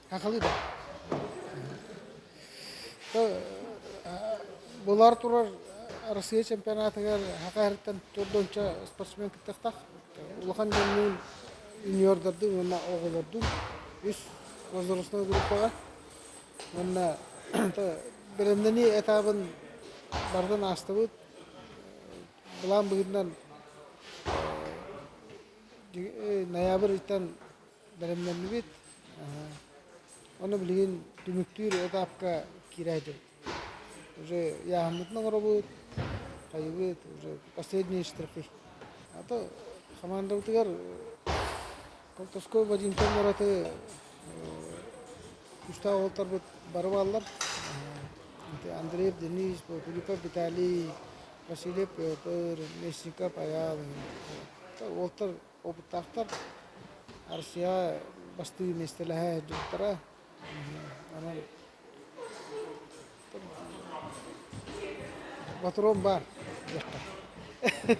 Хахалы да. Булар турар Россия чемпионатыгар Саха сириттэн 40 спортсмен кыттыахтаах. Улахан дьоннуун юниордардыын уонна оҕолордуун үс возрастной группаҕа уонна бэлэмнэнии этабын барытын аастыбыт. Былаан быһыытынан ноябрь ыйтан бэлэмнэннибит. Ону билигин түмүктүүр этапка киирэ сылдьабыт. Уже ыйааһыммытын оҥоробут, хайыбыт, уже последние штрихи. А то хамаандабытыгар Колтовской Вадимтан ураты күүстээх уолтарбыт бары бааллар. Андреев Денис, Филиппов Виталий, Васильев Петр, Местников Айаал. Уолтар опыттаахтар. Россия бастыы миэстэлэһэ сылдьыбыттара. Онон Ботуруон баар диэххэ.